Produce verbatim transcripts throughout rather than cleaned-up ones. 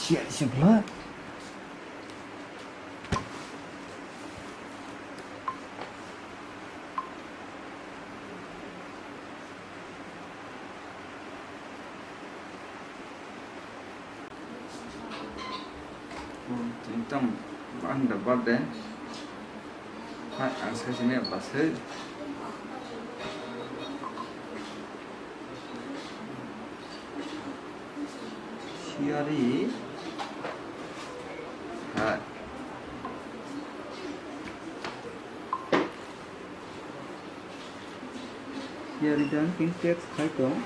Siya, siya pula. Tini tamo bahai da birthday. Hai, ang sai sini apa sih? Siari. Hai. Siari dan kin text khai tong.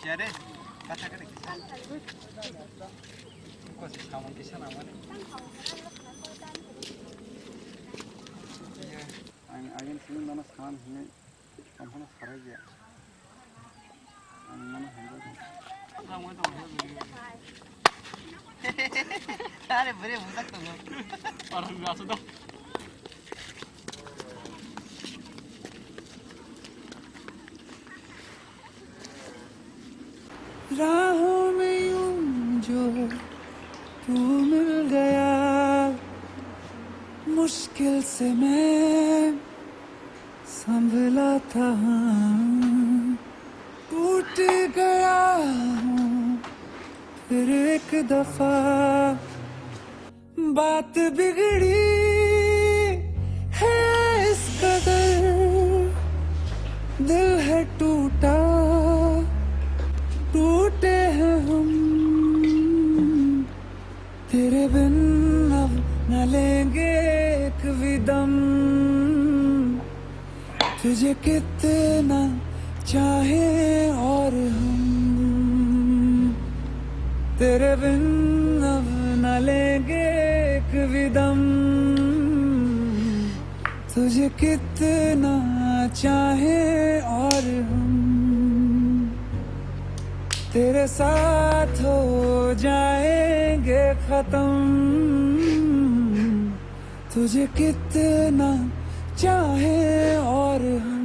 Siya de, bata ka de kisa. Ko si samung kisa na mane. Iya, ang agin sini mana saman hini, kamu na sarai ya. Ang mana hini. Are bere bujak to. Orang biasa to. राहों में यूं जो तू मिल गया, मुश्किल से मैं संभला था, हाँ, टूट गया हूँ फिर एक दफा। बात बिगड़ी है इस कदर, दिल है टूटा, टूटे हैं हम। तेरे बिन अब न लेंगे एक भी दम। तुझे कितना चाहे और हम, तेरे बिन अब न लेंगे एक भी दम। तुझे कितना चाहे और हम, तेरे साथ हो जाएंगे खत्म। तुझे कितना चाहे और हम।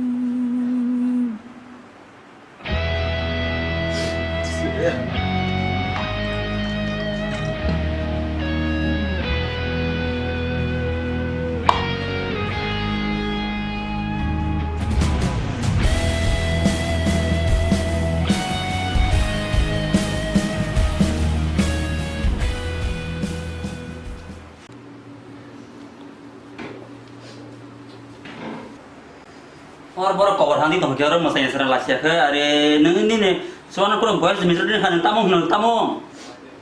Or borok kobor hani tong khe oro mwsai sara lasia khe are nung nini suana kuro boyar jimi jodi kha nung tamo hwnwi tamo.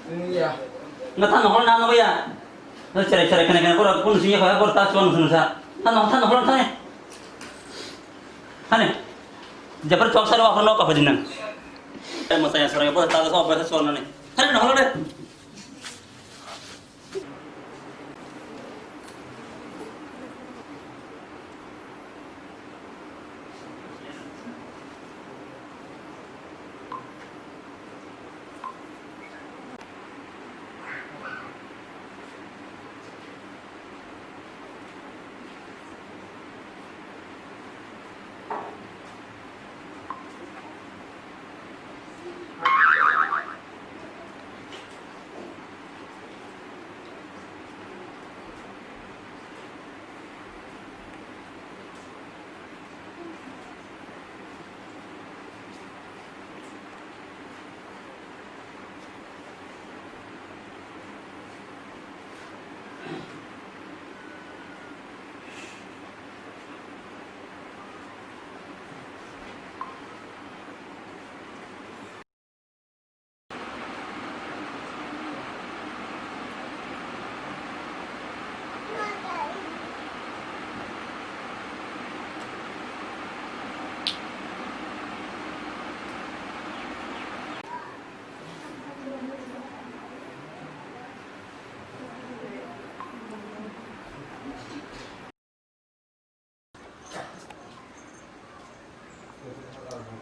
Wngya. Nga tamo hol na nung ya. Cherai cherai kene kene borok kunu sini kha borok ta chuan sunu sa. Thano thano holo thani. Thani. Jepar chok saro akhon nok apa dinang. Eh masa ya saro borok ta so apa chuan nani. Thani no holo de.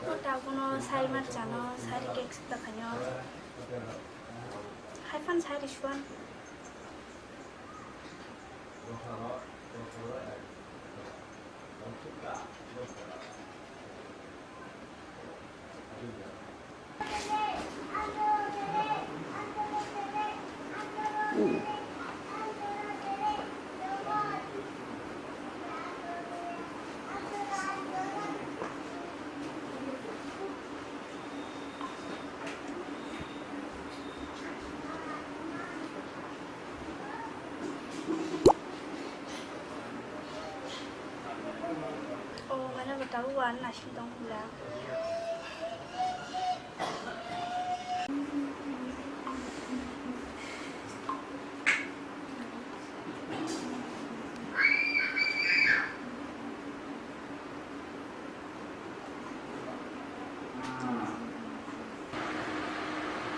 O tabuno sai mar chano sari cake sita khaino. Hai phan sari suan. O, mana bwtao uan naising tong pula.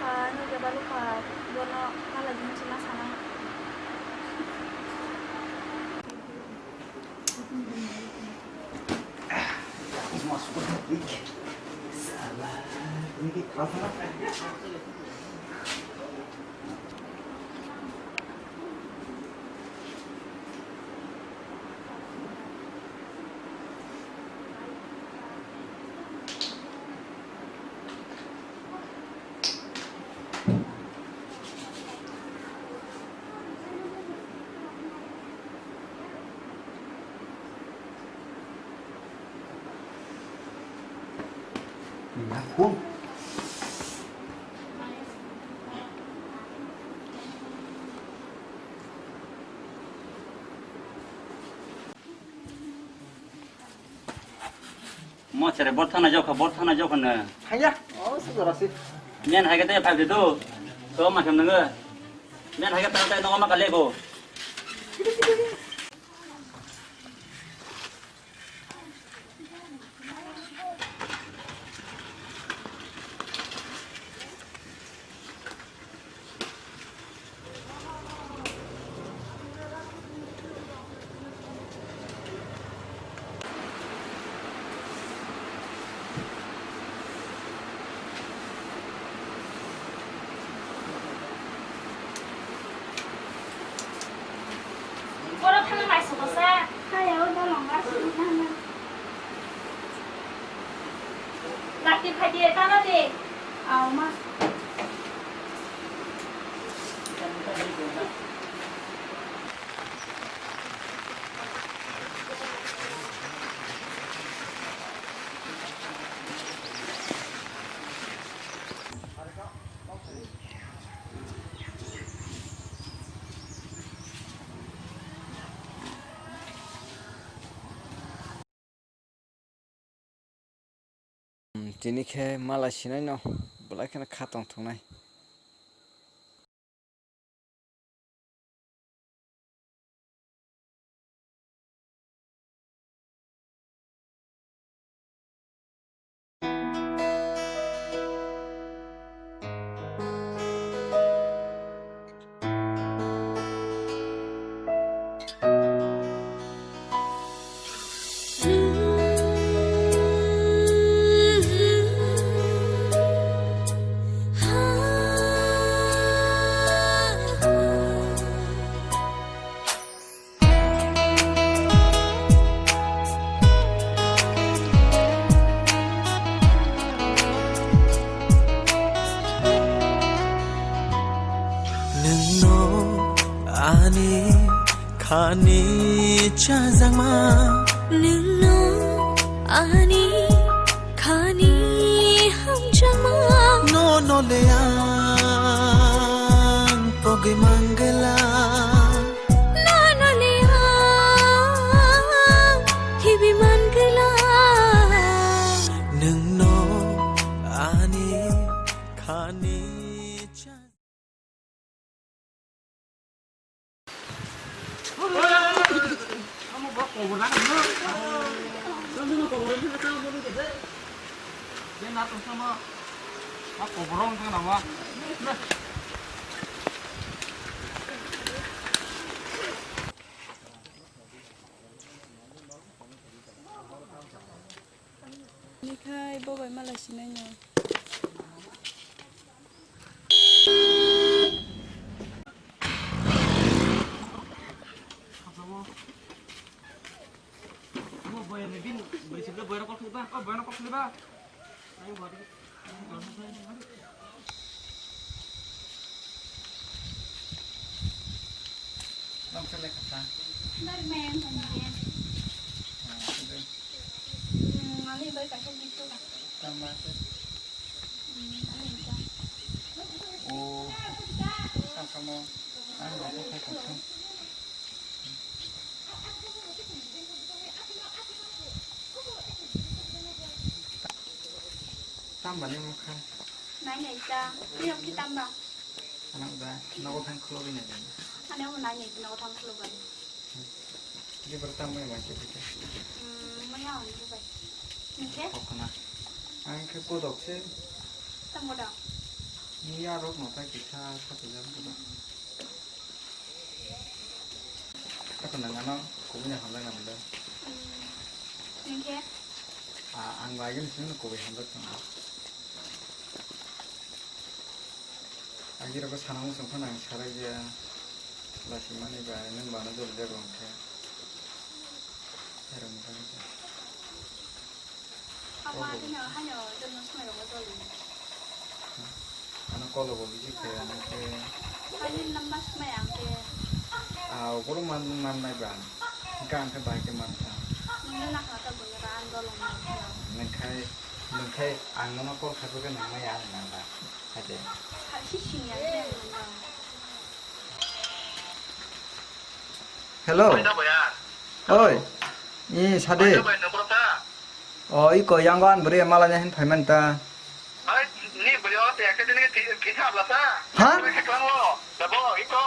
Ah, ano khe balu kha, bono malai hwnwi se ma sana. Mo chere bor thana jokha, bor thana jokha no. Haya, o se jora se. Men hai ke te phai de do. To ma khem nang. Men hai ke ta ta no ma ka le bo. Borok thangna naisok bwsa. Haya, o bolong aswk nang. Lati phai di, tana di. Aw, ma. Tini khe mala sinai no, belai kheno kha tong thungnai. Ani chajakma. Nwngno ani khani hamjakma. Nono le ang pogwi mangwla. Nono le ang khibi mangwla. Nwngno ani khani cha- Nikhai bo bai mala sinai no. Noksa lekha ta. Dari main tong dia. Ah, sudah. Hmm, ngali bai kaisa bitu ka. Tama se. Hmm, ngali ka. Oh, sama sama. Ang rasa saya kosong. Tamba ni mokha. Nai nai ta. Ni om ki tamba. Anak da, nogo thang khulogwi nai. Ani omo nai nai nogo thang khulogwi. Jibra tamba ma khe khe. Hmm, maya on bai. Ni khe? Kokna. Ang khe kodok se. Tamba da. Ni ya rok no ta kisa sa pejam kodok. Ako nang ano kubui ni hamjak nang le. Hmm. Nang khe? Ah, ang bai ni sini kubui hamjak nang. Agi rok sana muchung phano ang sarai ya. Lasi mani bai nang bana jol de rong khe. Herong ta. Ama haino, haino, jono swmai rogo joli. Ano kolo bo bisi khe, ano khe. Haino namba swmai ang khe. Ah, oborok man, man nai ba. Hingke ang khe bai khe man kha. Nungno nakha ta buno ra ang dolong man kha. Nungkhai, nungkhai ang nono call khai phai khe nang maya ang nang ba. Haide. Ha, si sini ang khe ang nang ba. Hello. Oi, da boya. Oi. Ni sade. Oi, da boya, nang borok ta. O, iko yango an bwrwi malanya hin phaiman ta. Ai, ni bwrwi o te ekta din ke thi-, thisa abla sa. Ha? Ni khe klango. Dabo, iko.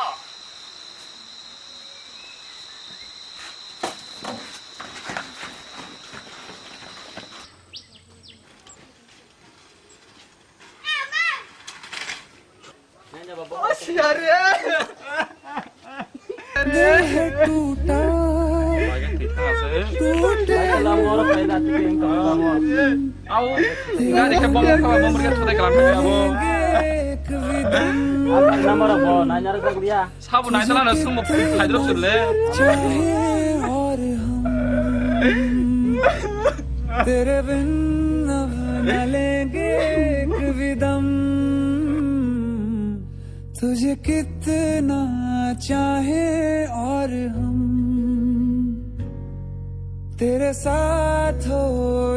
Sabo naitala na sumbo phaidrop sirle. तेरे बिन अब न लेंगे एक भी दम, तुझे कितना चाहे और हम, तेरे साथ हो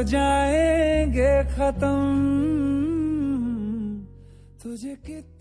जाएंगे खत्म, तुझे कितना